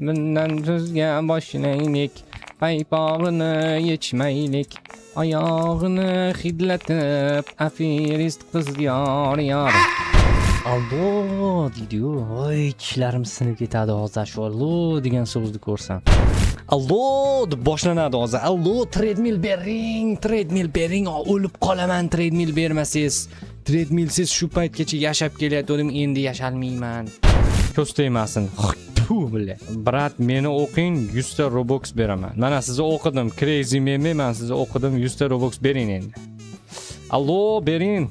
Bundan sizga boshlaylik, paypog'ini yechmaylik, oyog'ini hidlatib, aferist qiz yor yor. Allo deydi-yu. Voy, tishlarim sinib ketadi hozir shu "allo" degan so'zni ko'rsam. "Allo" deb boshlanadi hozir. "Allo, treadmill bering, treadmill bering, o'lib qolaman treadmill bermasangiz. Treadmillsiz shu paytgacha yashab kelayotgandim, endi yashalmayman." Ko'z tegmasin. Tfu, бля. "Брат, meni o'qing, 100 ta Robux beraman." Mana sizni o'qidim, Crazy Meme, men sizni o'qidim, 100 ta Robux bering endi. Allo, bering.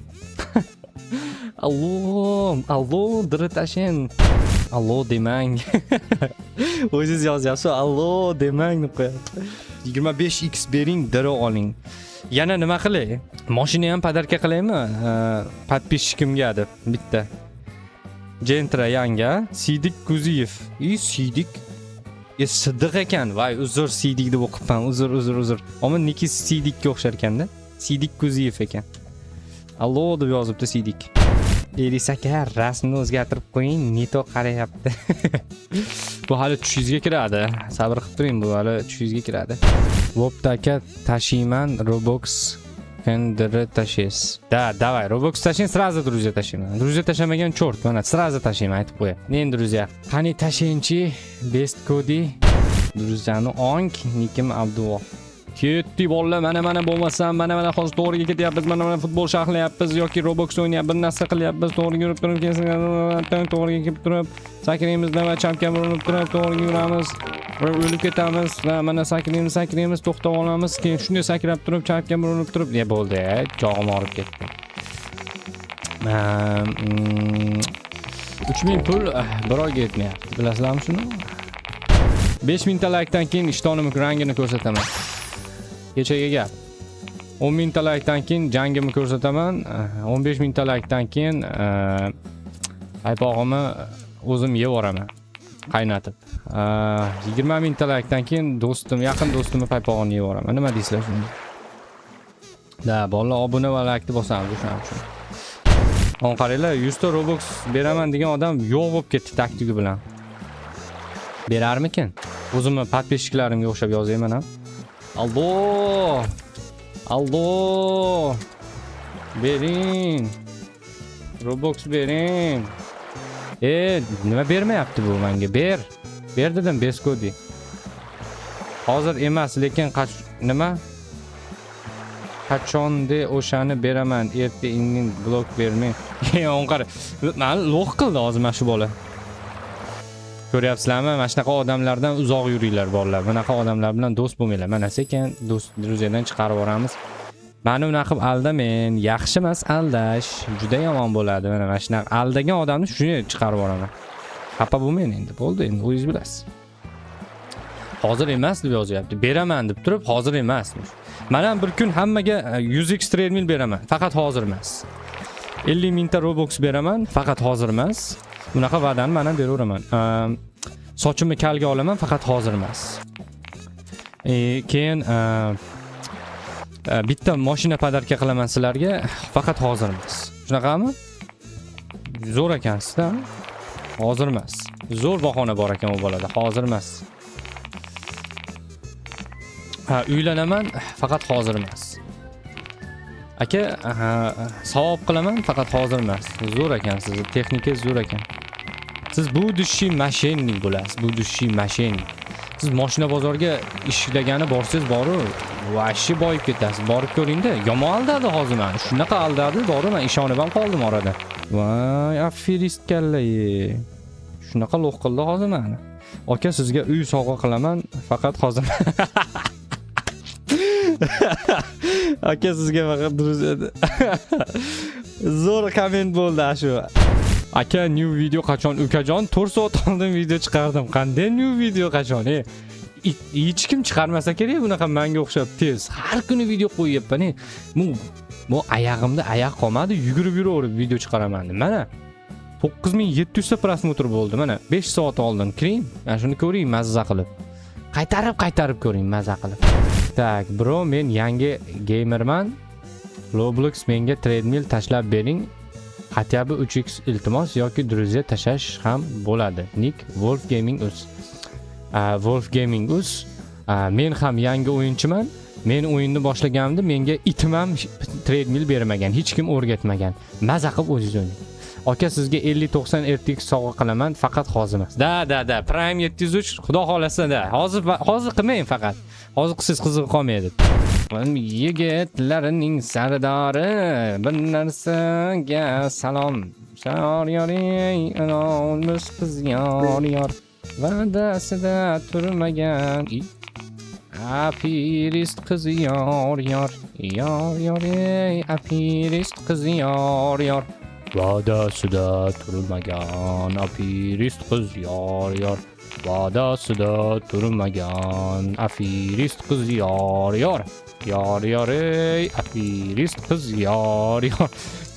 Allo, allo, diri tashing. "Allo" demang. O'zingiz yozyapsiz, "Allo" demang deb qo'yapsiz. 25x bering, diri oling. Yana nima qilay? Mashina ham подарка qilaymi? Подписчик imga deb bitta. Gentra yangi, Sidik Kuziyev. I Sidik. E, Siddiq ekan. Voy, uzr, Sidik deb o'qibman. Uzr, uzr, uzr. Ammo niki Sidikka o'xshar ekanda. Sidik Kuziyev ekan. "Allo" deb yozibdi Sidik. Eris aka, rasmni o'zgartirib qo'ying, не то qarayapti. Bu hali tushingizga kiradi. Sabr qilib turing, bu hali tushingizga kiradi. "Bo'pti aka, tashiyman Robux Kendiri tashlaysiz." Да, давай, Robux tashlang, сразу друзья tashlayman. Друзья tashlamagan чёрт, mana сразу tashlayman, aytib qo'yay. Endi друзья. Qani tashlayinchi, best kodi. Друзья ni ong, nikim Abdulloh. Ketdik bolalar, mana mana bo'lmasam, mana mana hozir to'g'riga ketyapmiz, mana mana futbol sharhlayapmiz yoki Roblox o'ynayapmiz, bir narsa qilyapmiz, to'g'riga yurib turib, keyin to'g'riga kelib turib, sakraymiz, va chapga burilib turib, to'g'riga yuramiz va o'lib ketamiz va mana sakraymiz, sakraymiz, to'xtab olamiz, keyin shunday sakrab turib, chapga burilib turib, ne bo'ldi, jog'im og'rib ketdi. 3000 pul bir oyga yetmayapti, bilasizlarmi shuni? 5000 ta laykdan keyin ishtonimni rangini ko'rsataman. Kechagi gap. 10 mingta laykdan keyin jangimni ko'rsataman. 15 mingta laykdan keyin paypog'imni o'zim yeb yuboraman qaynatib. 20 mingta laykdan keyin do'stim, yaqin do'stimni paypog'ini yeb yuboraman. Nima deysizlar shunga? Да, bolalar, obuna va laykni bosamiz o'shaning uchun. On qaranglar, 100 ta Robux beraman degan odam yo'q bo'lib ketdi taktigi bilan. Berarmikin? O'zimni подписчик larimga o'xshab yozayman ham. Allo! Allo! Bering. Robux bering. E, nima bermayapti bu menga? Ber. Ber dedim, Beskodi. Hozir emas, lekin qach nima? Qachonde o'shani beraman. Erta indin blok bermang. On qara. Mani лох qildi hozir mana shu bola. Ko'ryapsizlarmi? Mana shunaqa odamlardan uzoq yuringlar, bolalar. Bunaqa odamlar bilan do'st bo'lmanglar. Mana sekin do'st друзья dan chiqarib yuboramiz. Mani unaqa qilib aldamang. Yaxshi emas aldash. Juda yomon bo'ladi. Mana shunaqa aldagan odamni shuni chiqarib yuboraman. Xafa bo'lmang endi. Bo'ldi endi, o'zingiz bilasiz. Hozir emas deb yozyapti. Beraman deb turib, hozir emas. Men ham bir kun hammaga 100x treadmill beraman. Faqat hozir emas. 50 mingta Robux beraman, faqat hozir emas. Unaqa va'dani men ham beraveraman. Sochimni kalga olaman, faqat hozir emas. Keyin bitta mashina подарка qilaman sizlarga, faqat hozir emas. Shunaqami? Zo'r ekansizda. Hozir emas. Zo'r bahona bor ekan u bolada. Hozir emas. Ha, uylanaman, faqat hozir emas. Aka, aha, savob qilaman, faqat hozir emas. Zo'r ekansiz, texnika zo'r ekan. Siz будущий мошенник bo'lasiz, будущий мошенник. Siz mashina bozorga ishlagani borsangiz boru, вообще boyib ketasiz. Borib ko'ringda, yomon aldadi hozir meni. Shunaqa aldadi, boru men ishonib ham qoldim orada. Voy, aferist kalla. Shunaqa лох qildi hozir meni. Aka, sizga uy sovg'a qilaman, faqat hozir. Aka, sizga faqat. Zo'r komment bo'ldi shu. Aka, new video qachon? Ukajon, 4 soat oldin video chiqardim. Qanday new video qachon? E, hech kim chiqarmasa kerak bunaqa menga o'xshab tez. Har kuni video qo'yyapman. E. Bu oyog'imda oyoq qolmadi, yugurib yuraverib video chiqaraman. Mana 9700 ta просмотр bo'ldi. Mana 5 soat oldin kiring. Mana shuni ko'ring mazza qilib. Qaytarib qaytarib ko'ring mazza qilib. Так, bro, men yangi gamerman. Roblox menga treadmill tashlab bering. Хотя бы 3x, iltimos, yoki друзья tashlash ham bo'ladi. Ник Wolf Gaming uz. Wolf Gaming uz. Men ham yangi o'yinchiman. Men o'yinni boshlaganimda menga itim ham treadmill bermagan, hech kim o'rgatmagan. Maza qilib o'zingiz o'ynang. Aka, sizga 5090 RTX sovg'a qilaman, faqat hozir emas. Да, да, да, Prime 703, xudo xohlasa, да. Hozir, hozir qilmang faqat. Hozir qilsangiz qizig'i qolmaydi. Yigitlarining sardori, bir narsaga salom. Yor yoring, olmish qiz yor yor. Va'dasida turmagan. Aferist qiz yor yor. Yor yor ey, aferist qiz yor yor. Va'dasida turmagan aferist qiz yor yor. Va'dasida turmagan aferist qiz yor yor. Yor yor ey, aferist qiz yor yor.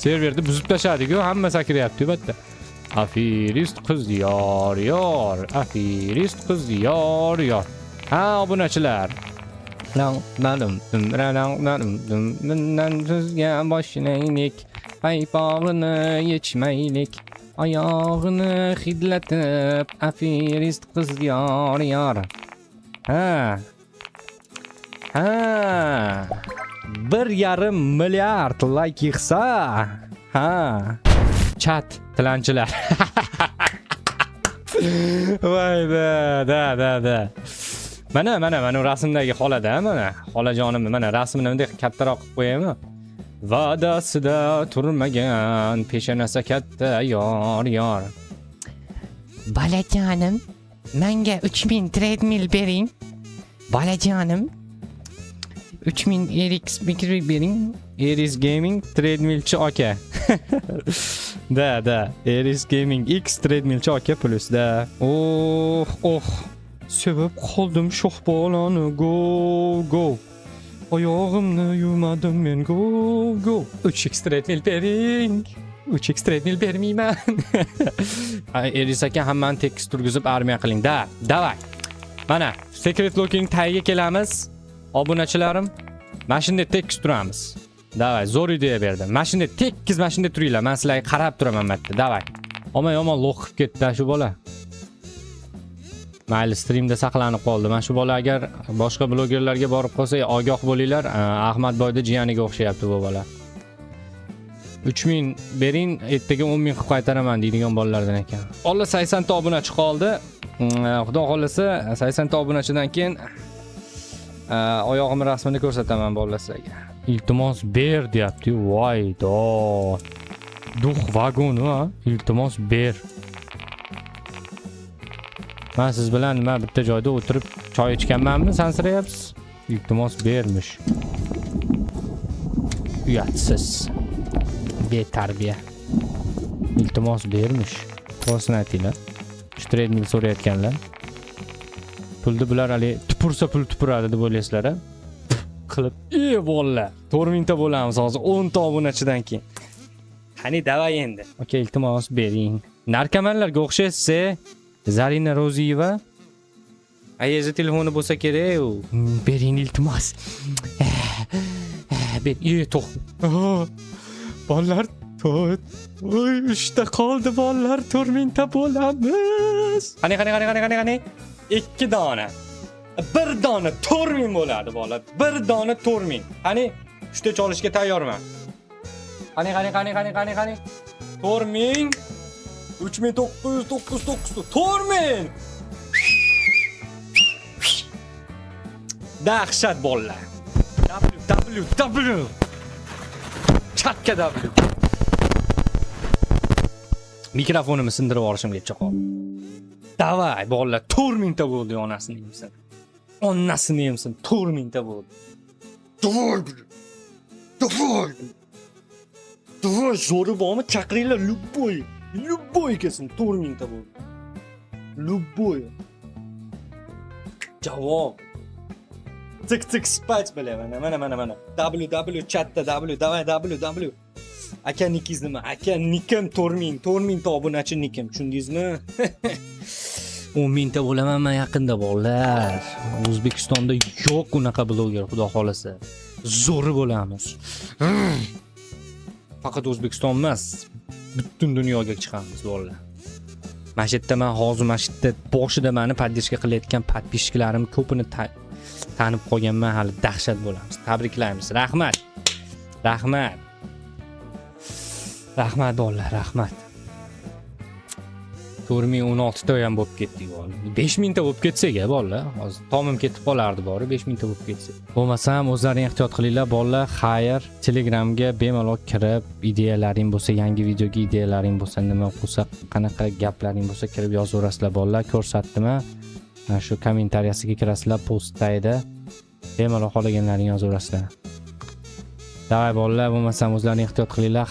Serverni buzib tashladi-ku, hamma sakrayapti bu yerda. Aferist qiz yor yor, aferist qiz yor yor. Ha, obunachilar. Lan nadim dum ralang nadim dum, bundan sizga boshlaylik. Paypog'ini yechmaylik. Oyog'ini hidlatib, aferist qiz yor yor. Ha. Ha. 1,5 milliard layk yig'sa. Ha. Chat tilanchilar. Voy, да, да, да, да. Mana, mana, mana rasmdagi xolada, mana. Xolajonimni mana rasmini bunday kattaroq qilib qo'yaymi? Va'dasida turmagan peshanasi katta yor yor. Bolajonim, menga 3000 treadmill bering. Bolajonim, 3000 RX bering. Eris Gaming treadmillchi aka. Да, да. Eris Gaming X treadmillchi aka plus, да. Oh, oh. Sevib qoldim sho'x bolani, go go. Oyog'imni yuvmadim men, go go. 3x treadmill bering. 3x treadmill bermayman. Ay, Eris aka, hammani tekis turgizib armiya qiling. Да, давай. Mana, Secret Locking tagiga kelamiz. Obunachilarim, mana shunday tekis turamiz. Давай, zo'r ideya berdim. Mana shunday tekis, mana shunday turinglar. Men sizlarga qarab turaman bu yerda. Давай. Omma yomon лох qilib ketdi shu bola. Mayli, streamda saqlanib qoldi. Mana shu bola agar boshqa blogerlarga borib qolsa, ogoh bo'linglar. Ahmad boyda jiyaniga o'xshayapti bu bola. 3000 bering, ertaga 10 ming qilib qaytaraman deydigan bolalardan ekan. Olla 80 ta obunachi qoldi. Xudo xohlasa, 80 ta obunachidan keyin oyog'imni rasmini ko'rsataman bolalar sizlarga. Iltimos ber deyapti. Voy do. Дух vagoni, ha. Iltimos ber. Men siz bilan nima, bitta joyda o'tirib choy ichganmanmi, sansirayapsiz? Iltimos bermish. Uyatsiz. Betarbiya. Iltimos bermish. Rostini aytinglar. Shu treadmill so'rayotganlar. Pulni bular hali tupursa pul tupuradi deb o'ylaysizlar, a? Qilib, ey bolalar, 4000 ta bo'lamiz hozir 10 ta obunachidan keyin. Qani, давай endi. Aka, iltimos bering. Narkomanlarga o'xshaysiz, e? Zarina Roziyeva. Ayezi telefoni bo'lsa kerak u. Bering, iltimos. Ber, e, to'q. Bolalar, to'rt. Oy, uchta qoldi bolalar, 4000 ta bo'lamiz. Qani, qani, qani, qani, qani, qani. Ikki dona. Bir dona 4000 bo'ladi bola. Bir dona 4000. Qani, uchta cholishga tayyorman. Qani, qani, qani, qani, qani, qani. 4000, 3999, 4000. Dahshat bolalar. W W W. Chatga W. Mikrofonimni sindirib yuborishimgacha qoldi. Давай, bolalar, 4000 ta bo'ldi, onasini yemsin. Onasini yemsin, 4000 ta bo'ldi. Давай. Давай. Давай, zo'ri bormi? Chaqiringlar, любой. Любой kelsin, 4000 ta bo'ldi. Любой. Javob. Тик тик спать, бля, mana mana mana mana. W W, chatda W, давай, W W. Aka, nikingiz nima? Aka, nikim 4000, 4000 ta obunachi nikim, tushundingizmi? 10 mingta bo'laman man yaqinda, bolalar. O'zbekistonda yo'q unaqa bloger, xudo xolasa. Zo'ri bo'lamiz. Faqat O'zbekiston emas. Butun dunyoga chiqamiz, bolalar. Mana shu yerda man hozir, mana shu yerda boshida mani поддержка qilayotgan подписчиklarim ko'pini tanib qolganman, hali dahshat bo'lamiz. Tabriklaymiz. Rahmat. Rahmat. Rahmat, bolalar, rahmat. 4016 ta ham bo'lib ketdik, bolalar. 5000 ta bo'lib ketsak, a, bolalar, hozir tomim ketib qolardi bori 5000 ta bo'lib ketsa. Bo'lmasam o'zlaring ehtiyot qilinglar, bolalar. Xayr, Telegramga bemalol kirib, ideyalaring bo'lsa, yangi videoga ideyalaring bo'lsa, nima bo'lsa, qanaqa gaplaring bo'lsa, kirib yozaverasizlar, bolalar. Ko'rsatdim. Mana shu kommentariyasiga kirasizlar, post tagida. Bemalol xohlaganlaring yozaverasizlar. Давай, bolalar, bo'lmasam o'zlaring ehtiyot qilinglar.